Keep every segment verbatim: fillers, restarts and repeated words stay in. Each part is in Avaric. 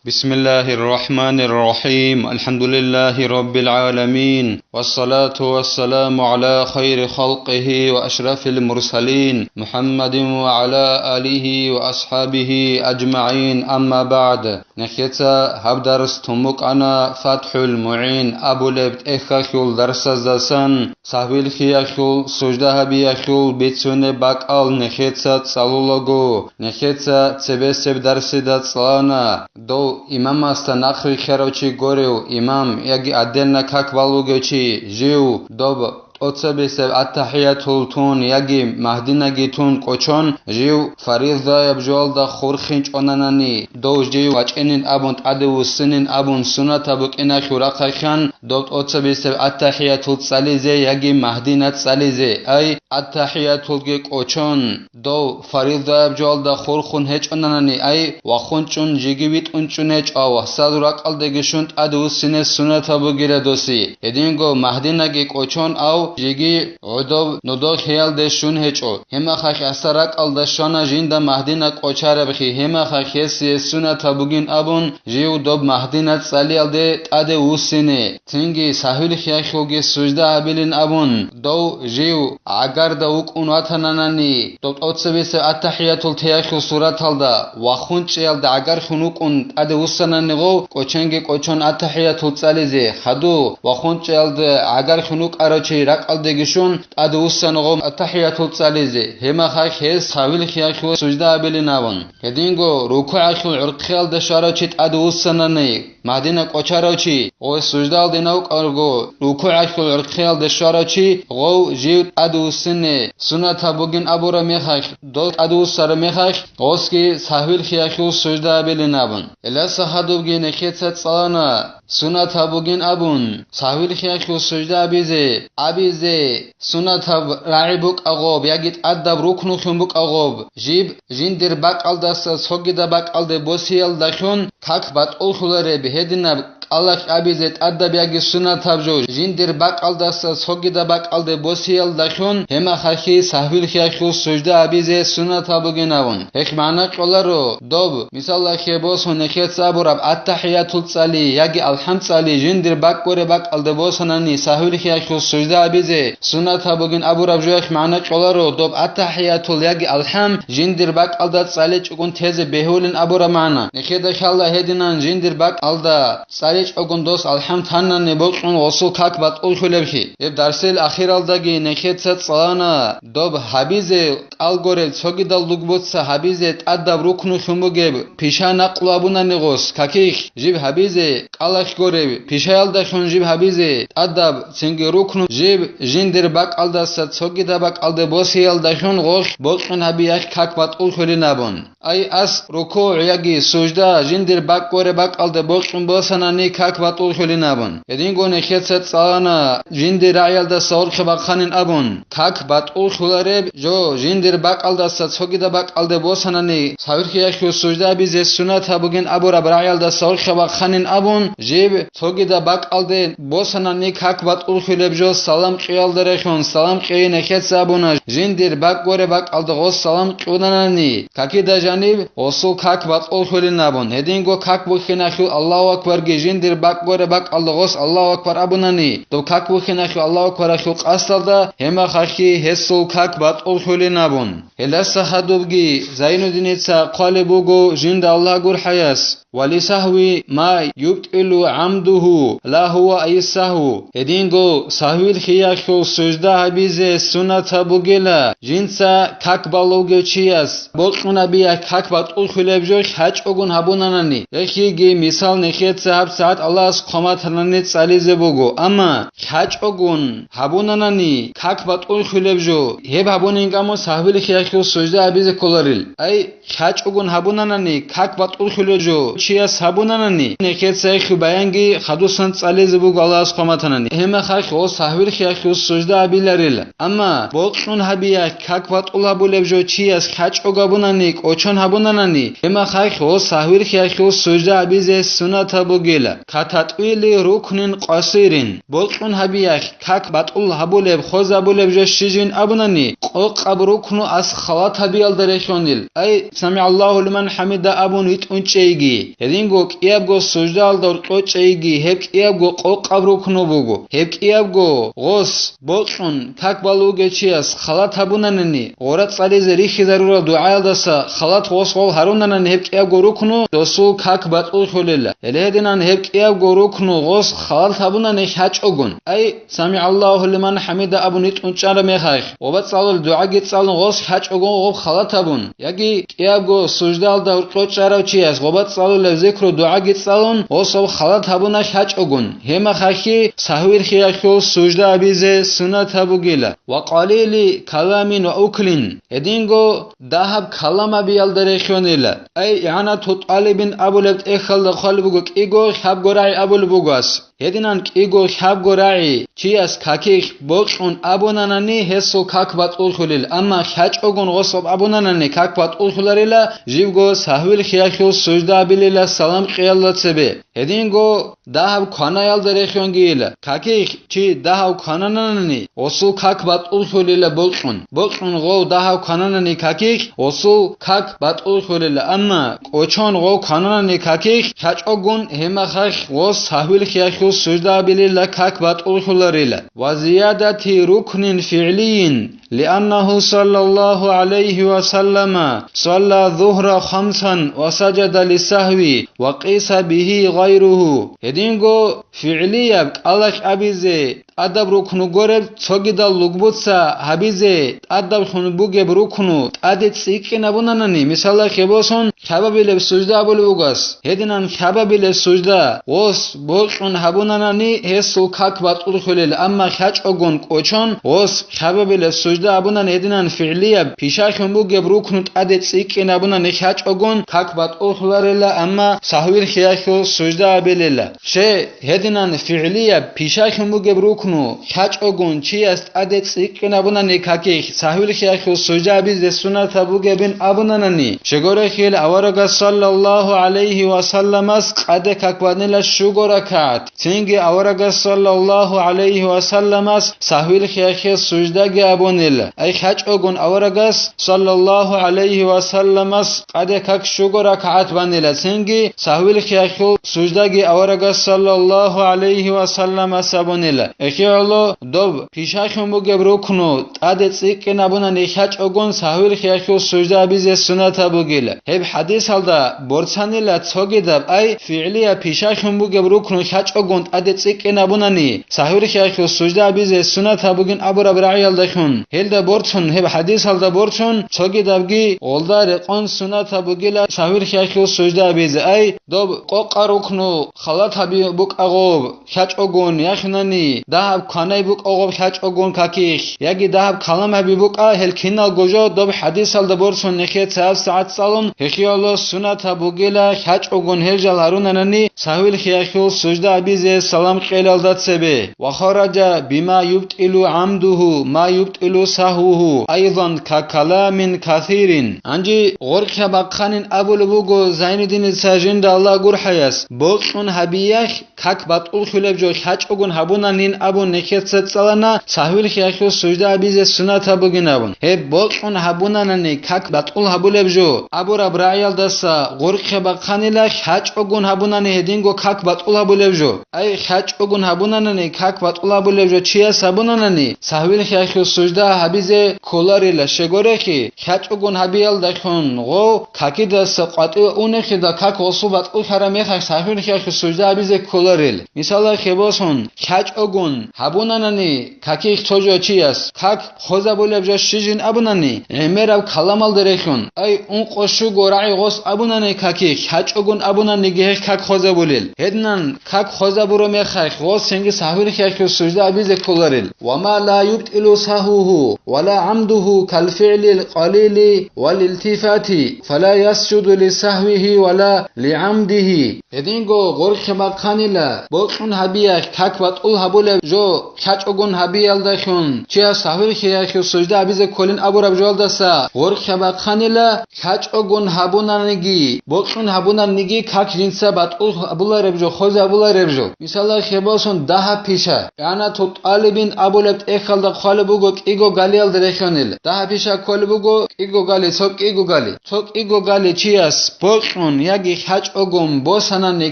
بسم الله الرحمن الرحيم. الحمد لله رب العالمين. والصلاة والسلام على خير خلقه وأشرف المرسلين محمد وعلى آله وأصحابه أجمعين. أما بعد. Нехеца гьаб дарс тун букӀана ФатхӀул МугӀин абулеб тӀехьалъул дарсаздасан, сагьвилъиялъул, сужда гьабиялъул бицунеб бакӀал нехеца цӀалулаго, нехеца цебесеб дарсида цӀалана, дов имамасда нахъ вихьарав чи горев, имам яги отдельно как балугев чи, жив доб тӀоцебесеб аттахӀиятул тун яги магьдинаги тун кӀочон, жив фаризаяб жоялда хурхинчӀонанани, дов жив вачӀинин абун, тӀаде вуссинин абун, сунатаб букӀиналъул рахъайхъан, доб тӀоцебесеб аттахӀиятул цӀализе яги магьдина цӀализе, ай, аттахӀиятулги кӀочон, дов фаризаяб жоялда хурхун гьечӀонанани, ай, вахунчӀун жеги витӀунчӀун гьечӀо, ав гьасул ракӀалдеги щун тӀаде вуссине сунатаб бугила досе. Гьединго магьдинаги кӀочон, ав жеги гӀодов нодолъиялде щун гьечӀо. Гьемахъахь гьасда ракӀалда щвана жинда магьдина кӀочарабхъи, гьемахъахь гьесие сунатаб бугин абун, жив доб магьдина цӀалиялде тӀаде вуссине, цинги сагьвилъиялъулги сужда гьабилин абун, дов жив гӀагарда вукӀун ватананани, доб тӀоцебесеб аттахӀиятул теялъул сураталда вахунчӀиялда гӀагархьун вукӀун тӀаде вуссанани гъов, кӀоченги кӀочон аттахӀиятул цӀализе, хадув вахунчӀиялда гӀагархьун вукӀарав чи ракӀалдеги щун тӀаде вуссана гъов аттахӀиятул цӀализе, гьемахъахь гьес сагьвилъиялъул сужда гьабилин абун. Гьединго рукугӀалъул гӀурхъиялда щварав чи тӀаде вуссанани, магьдина кӀочарав чи, гъой суждалде навкъарго, рукугӀалъул гӀурхъиялде щварав чи, гъов жив тӀаде вуссине сунатаб бугин абураб мехалъ, дов тӀаде вуссараб мехалъ, гъосги сагьвилъиялъул сужда гьабилин абун. Гьелдаса гьадубги нехеца цӀалана, сунатаб бугин абун, сагьвилъиялъул сужда абизе, абизе, сунатаб рагӀи букӀа гъоб яги тӀадаб рукнулъун букӀа гъоб, жиб жиндир бакӀалдаса цогидаб бакӀалде босиялдалъун как батӀуллъулареб гьединаб кӀалалъ абизе тӀадаб яги сунатаб жо жиндир бакӀалдаса цогидаб бакӀалде босиялдалъун гьемахъахьи сагьвилъиялъул сужда абизе сунатаб бугин абун. Гьелъ магӀна кьоларо доб, мисалалъе босун, нехеца абураб аттахӀиятул цӀали яги алхӀам цӀали жиндир бакӀ-, гуре бакӀалде босанани сагьвилъиялъул сужда абизе сунатаб бугин абураб жоялъ магӀна кьоларо доб аттахӀиятул яги алхӀам жиндир бакӀалда цӀаличӀогун тезе бегьулин абураб магӀна. Нехеда лъала гьединан жиндир бакӀалда цӀаличӀогун дос алхӀам танани бокьун гъосул как батӀуллъулеблъи. Гьеб дарсил ахиралдаги нехеца цӀалана доб гьабизе кӀалгуреб цогидал лугбуца гьабизе тӀадаб рукнулъун бугеб пиша накълу абунани гъос, каких жиб гьабизе кӀалалъ гуреб пишаялдалъун жиб гьабизе тӀадаб цинги рукну жиб жиндир бакӀалдаса цогидаб бакӀалде босиялдалъун гъолъ бокьун гьабиялъ как батӀуллъулин абун. Ай ас рукугӀ яги сужда жиндир бакӀ-, гуре бакӀалде бокьун босанани как батӀуллъулин абун. Гьединго нехеца цӀалана жиндир рагӀиялдаса гъоркье бахъанин абун. Как батӀуллъулареб жо жиндир бакӀалдаса цогидаб бакӀалде босанани сагьвилъиялъул сужда абизе сунатаб бугин абураб рагӀиялдаса гъоркье бахъанин абун, жиб цогидаб бакӀалде босанани как батӀуллъулеб жо салам кьеялда рехун, салам кьейин нехеца абуна, жиндир бакӀ-, гуре бакӀалда гъос салам кьунанани, какида жаниб гъосул как батӀуллъулин абун. Гьединго как бухьиналъул Аллагьу акбарги жиндир бакӀ-, гуре бакӀалда гъос Аллагьу акбар абунани, доб как бухьиналъул Аллагьу акбаралъул къасдалда гьемахъахьи гьесул как батӀуллъулин абун. Гьелдаса гьадубги Зайнуддиница хъвалеб буго жинда Аллагь гурхӀаяс: «Валисагьви ма юбтӀилу гӀамдугьу ла гьува айсагьу». Гьединго сагьвилъиялъул сужда гьабизе сунатаб бугила жинца как балугев чияс, бокьун гьабиялъ как батӀуллъулеб жо хьачӀогун гьабунанани. Гьехиги мисал нехеца гьабсагӀат Аллагьас хъваматанани цӀализе буго, амма хьачӀогун гьабунанани как батӀуллъулеб жо, гьеб гьабунин гӀаму сагьвилъиялъул сужда гьабизе кколарил. Ай, хьачӀогун гьабунанани как батӀуллъулеб жо, чияс гьабунанани, нехеца гьелъул баянги хадусан цӀализе буго Аллагьас хъваматанани. Гьемахъахь гъос сагьвилъиялъул сужда гьабиларила. Амма бокьун гьабиялъ как батӀул гьабулеб жо чияс хьачӀого гьабунани, кӀочо гьабунанани, гьеб мехалъ гъос сагьвил хиялъул сужда гьабизе суннатаб бугила. КататӀвили рукнин къасирин, бокьун гьабиялъ как батӀул гьабулеб, хозабулеб жо щижин абунани, къокъаб рукну ас халат гьабиялда рехьонил, ай, «СамигӀаллагьу лиман хӀамида» абун витӀун чӀейги, гьединго кӀиябго суждаялда гьоркьо чӀейги, гьеб кӀиябго къокъаб рукну буго. Гьеб кӀиябго гъос бокьун как балугев чияс халат гьабунанани, гъора цӀализе рихьизарурал дугӀаялдаса халат гъос гъол гьарунанани гьеб кӀиябго рукну, досул как батӀуллъулила. Гьеле гьединан гьеб кӀиябго рукну гъос халат гьабунани хьачӀогун, ай, «СамигӀаллагьу лиман хӀамида» абун витӀун чӀараб мехалъ, гъоба цӀалул дугӀаги цӀалун гъос хьачӀогун гъоб халат гьабун, яги кӀиябго суждаялда гьоркьо чӀарав чияс гъоба цӀалулеб зикру дугӀаги цӀалун гъос гъоб халат гьабуна хьачӀогун, гьеб мехалъги сагьвил хиялъул сужда гьабизе суннатаб бугила. Ва къалили каламин ва уклин, гьединго дагьаб калам гьабиялда рехьонила. Ай, ИгӀанату ТӀалибин абулеб тӀехьалда хъвалеб буго кӀиго хьабго рагӀи абулеб буго ас. Гьединан кӀиго хьабго рагӀи чияс какихь бокьун абунанани, гьесул как батӀуллъулил, амма хьачӀогун гъосаб абунанани как батӀуллъуларила, живго сагьвил хиялъул сужда абилила салам кьеялда цебе. Гьединго дагьаб кванаялда рехьонгийила. Какихь чи дагьав кванананани, гъосул как батӀуллъулила бокьун. Бокьун гъов дагьав квананани какихь, гъосул как батӀуллъулила, амма кӀочон гъов квананани какихь, хьачӀогун гьеб мехалъ гъос сагьвил хиялъул сужда абилила как батӀуллъуларила. Ва зиядати рукнин фигӀлийин, лианнагьу саллаллагьу гӀалайгьи ва саллама салла зугьра хамсан ва сажада лиссагьви ва къиса бигьи гъайругьу. Гьединго фигӀлияб кӀалалъ абизе тӀадаб рукну гореб, цогидал лугбуца гьабизе тӀадаблъун бугеб рукну тӀаде цӀикӀкӀинабунанани, мисалалъе босун, хьабабилеб сужда абулеб буго ас. Гьединан хьабабилеб сужда гъос бокьун гьабунанани, гьесул как батӀуллъулел, амма хьачӀогун кӀочон гъос хьабабилеб сужда абунани, гьединан фигӀлияб пишаялъун бугеб рукну тӀаде цӀикӀкӀинабунани хьачӀогун как батӀуллъуларела, амма сагьвил хиялъул сужда абилела. Щай, гьединан фигӀлияб пишаялъун бугеб рукну хьачӀогун чияс тӀаде цӀикӀкӀинабунани какихь, сагьвил хиялъул сужда абизе суннатаб бугебин абунанани, щегорехьил аварагас саллаллагьу гӀалайгьи ва салламас къаде как банила щуго ракагӀат. Цинги аварагас саллаллагьу гӀалайгьи ва салламас сагьвил хиялъе суждаги абунила. Ай хьачӀогун аварагас саллаллагьу гӀалайгьи ва салламас къаде как щуго ракагӀат банила, цинги сагьвил хиялъул суждаги аварагас саллаллагьу гӀалайгьи ва салламас абунила. Эхиялъул доб пишаялъун бугеб рукну тӀаде цӀикӀкӀинабунани хьачӀогун сагьвил хиялъул сужда абизе суннатаб бугила. Гьеб хӀадисалда борцанила цогидаб, ай фигӀлияб пишаялъун бугеб рукну хьачӀогун тӀаде цӀикӀкӀинабунани сагьвил хиялъул сужда абизе суннатаб бугин абураб рагӀиялдалъун. Гьелда борцун, гьеб хӀадисалда борцун, цогидабги гъолда рекъон суннатаб бугила сагьвил хиялъул сужда абизе, ай доб къокъа рукну халат гьаби букӀа гъоб хьачӀогун, яхинани дагьаб кванай букӀа гъоб хьачӀогун какихь, яги дагьаб калам гьаби букӀа, гьел киналго жо доб хӀадисалда борцун нехеца гьабсагӀат цӀалун, гьехиялъул суннатаб бугила хьачӀогун гьел жал гьарунанани сагьвил хиялъул сужда абизе салам кьелалда цебе. Ва хараджа бима юбтӀилу гӀамдугьу ма юбтӀилу сагьвугьу айзан ка каламин касирин. Гьанже гъоркьа бахъанин абулеб буго Зайнуддиница жинда Аллагь гурхӀаяс, бокьун гьабиялъ как батӀуллъулеб жо хьачӀогун гьабунанин абун нехеца цӀалана, сагьвил хиялъул сужда абизе суннатаб бугин абун. Гьеб бокьун гьабунанани как батӀул гьабулеб жо абураб рагӀиялдаса гъоркьа бахъанила, хьачӀогун гьабунани гьединго как батӀул гьабулеб жо. Ай хьачӀогун гьабунанани как батӀул гьабулеб жо чияс гьабунанани, сагьвил хиялъул сужда гьабизе кколарила, щегорехьи, хьачӀогун гьабиялдалъун гъов какидаса къватӀиве унехида как гъосул батӀуллъараб мехалъ сагьвил хиялъул сужда гьабизе кколарел. Мисалалъе босун, хьачӀогун гьабунанани какихь цо жо чияс, как хозабулеб жо щижин абунани, гӀемераб каламалда релълъун, ай ункъо щуго рагӀи гъос абунани какихь, хьачӀогун абунаниги гьехь как хозабулел. Гьединан как хозабуро мехалъ гъос цинги сагьвил хиялъул сужда абизе кколарел. Ва ма ла юбтӀилу сагьвугьу ва ла гӀамдугьу калфигӀлил къалили вал илтифати, фала ясжуду ли сагьвигьи ва ла ли гӀамдигьи. Гьединго гъоркьа бахъанила, бокьун гьабиялъ как батӀул гьабулеб жо лъачӀогун гьабиялдалъун, чияс сагьвил хиялъул сужда гьабизе кколин абураб жоялдаса гъоркьа бахъанила, лъачӀогун гьабунаниги, бокьун гьабунаниги как жинца батӀул гьабулареб жо, хвезе гьабулареб жо. Мисалалъе босун, дагьаб пиша. ИгӀанату тӀалибин абулеб тӀехьалда хъвалеб буго кӀиго галиялда рехьонил. Дагьаб пиша кколеб буго кӀиго гали, цо кӀиго гали. Цо кӀиго гали чияс бокьун яги лъачӀогун босанани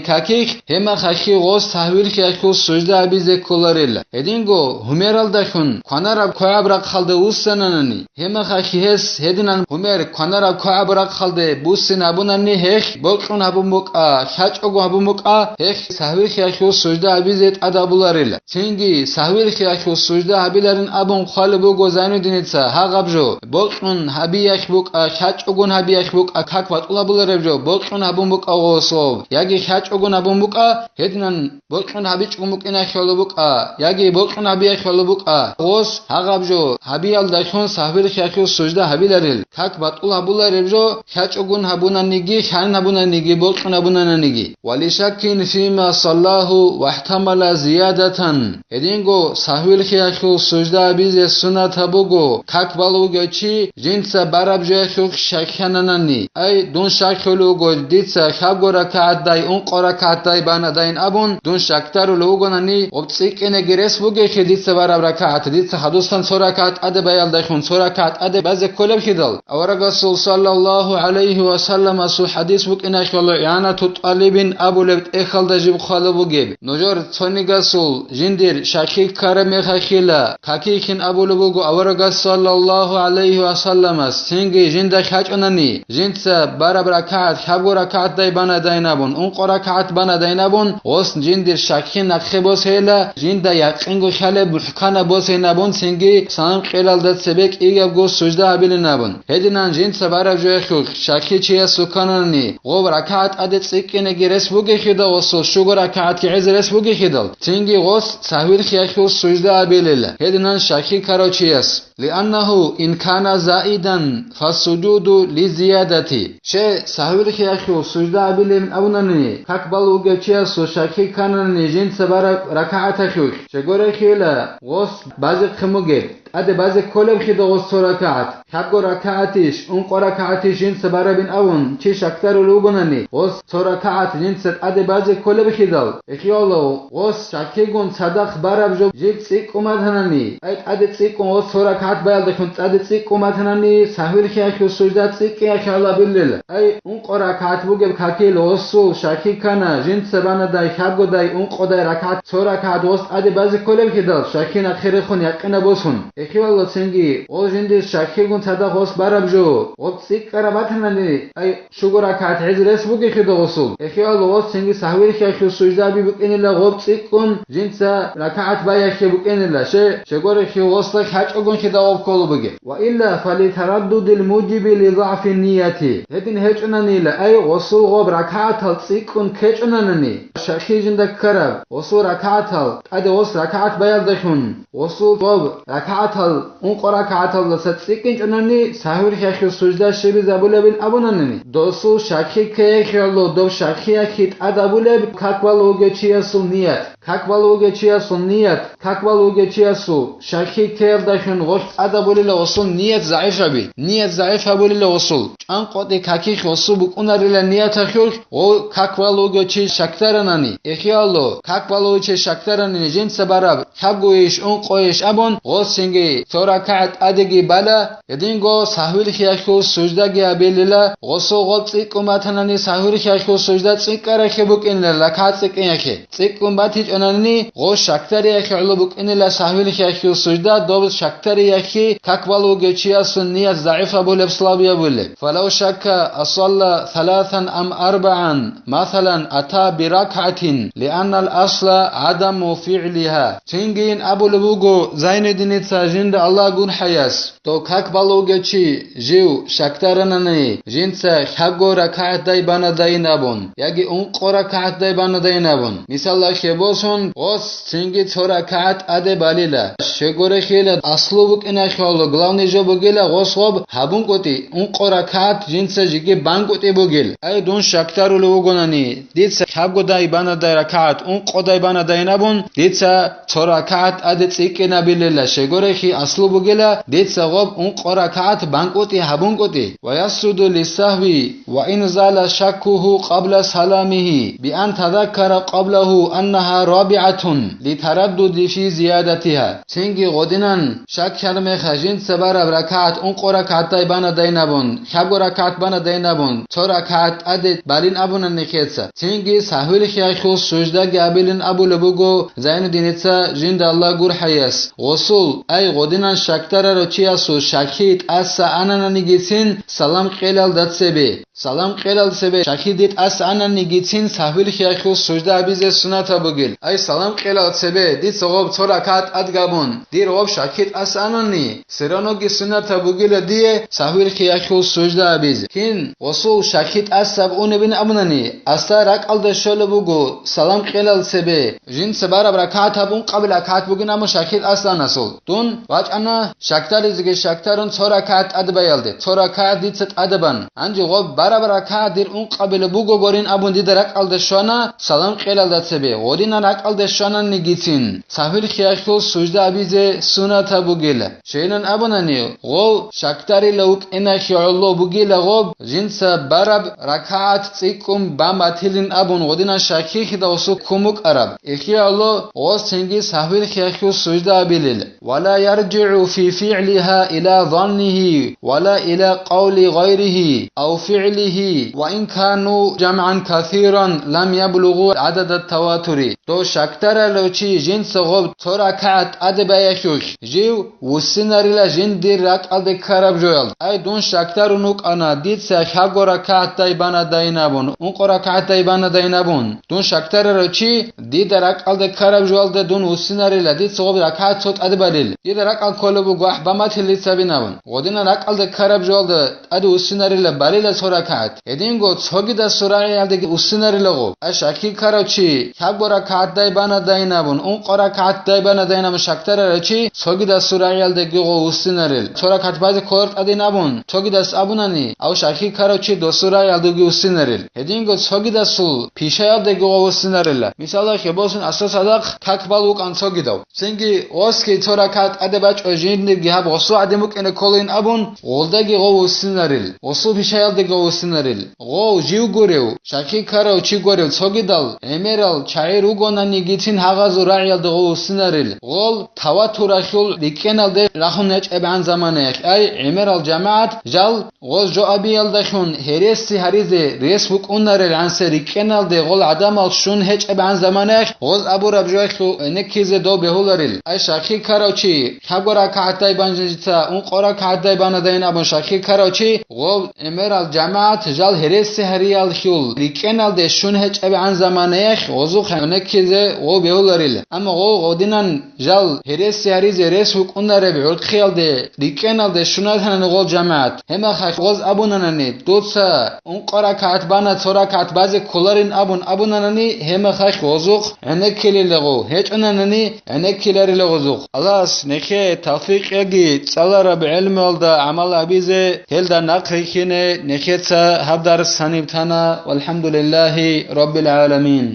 какихь, гьемахалъи гъос сагьвил хиялъул сужда гьабизе кколарила. Гьединго гьумералдалъун кванараб квегӀаб рахъалде вуссананани, гьемахалъи гьес гьединан гьумер кванараб квегӀаб рахъалде буссин гьабунани гьехь бокьун гьабун букӀа, лъачӀого гьабун букӀа, гьехь сагьвил хиялъул сужда гьабизе тӀад гьабуларила. Цинги сагьвил хиялъул сужда гьабиларин абун хъвалеб буго Зайнуддиница гьагъаб жо, бокьун гьабиялъ букӀа, лъачӀогун гьабиялъ букӀа, как батӀул гьабулареб жо, бокьун гьабун букӀа гъосов, яги лъачӀогун гьабун букӀа, гьединан бокьун гьабичӀого букӀиналъ гьоло букӀа, яги бокьун гьабиялъ гьоло букӀа, гъос гьагъаб жо гьабиялдалъун сагьвил хиялъул сужда гьабиларил, как батӀул гьабулареб жо, лъачӀогун гьабунаниги, лъанин гьабунаниги, бокьун гьабунаниги. Ва лишаккин фима саллагьу вахӀтамала зиядатан. Гьединго сагьвил хиялъул сужда гьабизе суннатаб буго, как балев вугев чи жинца бараб жоялъухъ щаккананани, ай, дун щаккулев вуго, дица лъабго ракагӀатдай, ункъо ракагӀатдай банадайин абун, дун щакдарулев вугонани, гъоб цӀикӀкӀинеги рес бугехъе дица бараб ракагӀат, дица хадусдасан цо ракагӀат тӀаде баялдайхун, цо ракагӀат тӀаде базе кколебхъидал. Аварагасул саллаллагьу гӀалайгьи ва салламасул хӀадис букӀиналъ ИгӀанату тӀалибин абулеб тӀехьалда жиб хъвалеб бугеб. Нужер цонигасул жиндир щаккараб мехалъила, какихин абулеб буго аварагас саллаллагьу гӀалайгьи ва салламас, цинги жинда лъачӀунани, жинца бараб ракагӀат лъабго ракагӀатдай банадайин абун, ункъо ракагӀат банадайин абун, гъос жиндир щаккин нахъе босейила, жинда якъинго лъалеб мухӀканаб босейин абун, цинги салам кьелалда цебе кӀиябго сужда гьабилин абун. Гьединан жинца бараб жоялъухъ щаккичияс вуканани, гъоб ракагӀат тӀаде цӀикӀкӀинеги рес бугехъидал, гъосул щуго ракагӀатги гӀезе рес бугехъидал, цинги гъос сагьвил хиялъул сужда абилила, гьединан щаккарав чияс. Лианнагьу ин кана заидан, фассужуду лизиядати. Ще сагьвил хиялъул сужда абилин абунани, как балев вугев чиясул щакканани жинца бараб ракагӀаталъухъ, щегорехъила гъос базехъин бугеб. ТӀаде базе кколебхъидал гъос цо ракагӀат, лъабго ракагӀатищ, ункъо ракагӀатищ жинца барабин абун, чи щакдарулев вугонани, гъос цо ракагӀат жинца тӀаде базе кколебхъидал, ихъиялъул гъос щаккигун цадахъ бараб жо жиб цӀикӀкӀун батанани, ай, тӀаде цӀикӀкӀун гъос цо ракагӀат баялдалъун тӀаде цӀикӀкӀун батанани, сагьвил хиялъул сужда цӀикӀкӀиялъ гьалабилел, ай, ункъо ракагӀат бугеб какил гъосул щаккана, жинца банадай, лъабгодай, ункъодай ракагӀат, цо ракагӀат гъос тӀаде базе кколебхъидал, щаккин ахирехун якъинаб босун. Ихъиялъул цинги, гъол жиндир щаккигун цадахъ гъос бараб жо, гъоб цӀикӀкӀараб батанани, ай, щуго ракагӀат гӀезе рес бугехъидал гъосул, ихъиялъул гъос цинги сагьвил хиялъул сужда аби букӀинила гъоб цӀикӀкӀун, жинца ракагӀат баяхъе букӀинила, ще, щегорехъе гъосда лъачӀогунхъидал гъоб кколеб бугеб. Ва илла фалитараддудил мужиби лизагӀфи нияти. Гьедин гьечӀонанила, ай, гъосул гъоб ракагӀатал цӀикӀкӀун ккечӀонанани, щакки жинда ккараб, гъосул ракагӀатал, тӀаде гъос ракагӀат баялдалъун, гъосул гъоб ракагӀатал, ункъо ракагӀаталдаса цӀикӀкӀинчӀонани, сагьвил хиялъул сужда щибизабулебин абунанани, досул щакки ккеялъул, доб щаккиялъе тӀадабулеб как балев вугев чиясул ният. Как балев вугев чиясул ният, как балев вугев чиясул щакки ккеялдалъун гъолъ тӀадабулила гъосул ният загӀифаби, ният загӀиф гьабулила гъосул. ЧӀанкъотӀи какихъ гъосул букӀунарила нияталъулъ, гъо как балев вугев чи щакдаранани, ихъиялъул как балев вугев чи щакдаранани жинца бараб, лъабгойищ, ункъойищ абун, гъос цинги цо ракагӀат тӀадеги бала, гьединго сагьвил хиялъул суждаги абилила, гъосул гъоб цӀикӀкӀун батанани сагьвил хиялъул сужда цӀикӀкӀарахъе букӀинила, ракагӀат цӀикӀкӀиналъе. ЦӀикӀкӀун батичӀонани, гъо щакдариялъе гӀоло букӀинила сагьвил хиялъул сужда, доб щакдариялъе как балев вугев чиясул ният загӀиф гьабулеб, слаб гьабулеб. Фалав шакка асалла саласан ам арбагӀан, масалан, ата биракагӀатин, лианнал асла гӀадаму фигӀлиха. Цинги ин абулеб буго Зайнуддиница, жинда Аллагь гурхӀаяс, дов как балев вугев чи жив щакдаранани, жинца лъабго ракагӀатдай банадайин абун, яги ункъо ракагӀатдай банадайин абун. Мисалалъе босун, гъос цинги цо ракагӀат тӀаде балила. Щегорехъила, аслу букӀиналъул главный жо бугила гъос гъоб гьабункӀутӀи, ункъо ракагӀат жинца жеги бангутӀи бугил. Ай, дун щакдарулев вугонани, дица лъабгодай банадай ракагӀат ункъодай банадайин абун, дица цо ракагӀат тӀаде цӀикӀкӀинабилила, щайгурелъул аслу бугила, дица гъоб ункъо ракагӀат банкӀутӀи гьабункӀутӀи. ويسجد للسهو وإن زال شكه قبل سلامه بأن تذكر قبله أنها رابعة للتردد في زيادتها. Цинги гъодинан шак ккараб мехалъ жинца бараб ракагӀат ункъо ракагӀатдай банадайин абун, лъабго ракагӀат банадайин абун, цо ракагӀат тӀаде балин абуна нижеца. Цинги сагьвил хиялъул суждаги абилин абулеб буго Зайнуддиница жинда Аллагь гурхӀаяс. Гъосул, ай, гъодинан шакдарарав чиясул шакги тӀаса анананигицин салам кьелалда цебе. Салам кьелал цебе шакги тӀаса ананигицин сагьвил хиялъул сужда абизе суннатаб бугил. Ай, салам кьелал цебе дица гъоб цо ракагӀат тӀад габун, дир гъоб шакги тӀаса анани, все равноги суннатаб бугила дие сагьвил хиялъул сужда абизе. Кин гъосул шакги тӀасаб унебин абунани, асда ракӀалда щолеб буго салам кьелал цебе, жинца бараб ракагӀат гьаб ункъабил ракагӀат бугин абун шакги тӀаса анасул. Дун вачӀана шакдаризеги шакдарун цо ракагӀат тӀад баялде, цо ракагӀат дица тӀада бан. Гьанже гъоб бараб ракагӀат дир ункъабилеб бугогурин абун дида ракӀалда щвана салам кьелалда цебе, гъодинан ракӀалда щвананигицин сагьвил хиялъул сужда абизе суннатаб бугила. Щайилан абунани, гъов шакдарила вукӀиналъе гӀоло бугила гъоб, жинца бараб ракагӀат цӀикӀкӀун бан батилин абун, гъодинан шакги хьидалсухъ ккун букӀараб. Ихъе гӀоло гъос цинги сагьвил хиялъул сужда абилел. ولا يرجع في فعلها إلى ظنه ولا إلى قول غيره أو فعله وإن كانوا جمعا كثيرا لم يبلغوا عدد التواتر. Дов шакдаралев чи жинца гъоб цо ракагӀат тӀаде баяхьулъ, жив вуссинарила жиндир ракӀалде ккараб жоялда. Ай, дун шакдарун вукӀана, дица лъабго ракагӀатдай банадайин абун, ункъо ракагӀатдай банадайин абун. Дун шакдарарав чи, дида ракӀалде ккараб жоялда дун вуссинарила, дица гъоб ракагӀат цо тӀаде балел. Дида ракӀалде кколеб буго ахӀ бан батилин абун. Гъодинан ракӀалде ккараб жоялда тӀаде вуссинарила, балила цо ракагӀат. Гьединго цогидасул рагӀиялдеги вуссинарила гъоб. Ай, шакги ккарав чи лъабго ракагӀатдай банадайин абун, ункъо ракагӀатдай банадайин абун шакдарарав чи цогидасул рагӀиялдеги гъов вуссинарел. Цо ракагӀат базе кколар тӀадин абун цогидас абунани, ав шакги ккарав чи досул рагӀиялдеги вуссинарел. Гьединго цогидасул пишаялдеги гъов вуссинарила. Мисалалъе босун, асда цадахъ как бал вукӀан цогидав. Цинги гъосги цо ракагӀат тӀаде бачӀо жиндирги гьаб гъосул гӀадин букӀине кколин абун, гъолдаги гъов вуссинарил, гъосул пишаялдаги гъов вуссинарил. Гъов жив гурев, шакги ккарав чи гурев цогидал гӀемерал чагӀи ругонанигицин гьагъазул рагӀиялда гъов вуссинарил. Гъол таватуралъул рикӀкӀеналде рахун гьечӀебгӀан заманаялъ, ай, гӀемерал жамагӀат жал гъоз жо абиялдалъун гьереси гьаризе рес букӀунарел гӀансе рикӀкӀеналде гъол гӀадамал щун гьечӀебгӀан заманаялъ гъоз абураб жоялъул гӀенеккизе дов бегьуларил. Ай, шакги ккарав чи, лъабго ракагӀатдай бан жинца, ункъо ракагӀатдай банадайин абун шакги ккарав чи, гъов гӀемерал жамагӀат жал гьереси гьариялъул рикӀкӀеналде щун гьечӀебгӀан заманаялъ гъозухъ гӀенеккизе гъов бегьуларил. Амма гъов гъодинан жал гьереси гьаризе рес вукӀунареб гӀурхъиялде рикӀкӀеналде щунатанани гъол жамагӀат, гьебмехалъ гъоз абунанани, дуца ункъо ракагӀат бана, цо ракагӀат базе кколарин абун абунанани, гьебмехалъ гъозухъ гӀенеккилила гъов, гьечӀонанани гӀенеккиларила гъозухъ. Аллагьас нехее тавфикъ яги цӀалараб гӀелмуялда гӀамал гьабизе, гьелда нахъ рихьине. Нехеца гьаб дарс гьаниб тана. Валхамдулиллагьи раббил гӀаламин.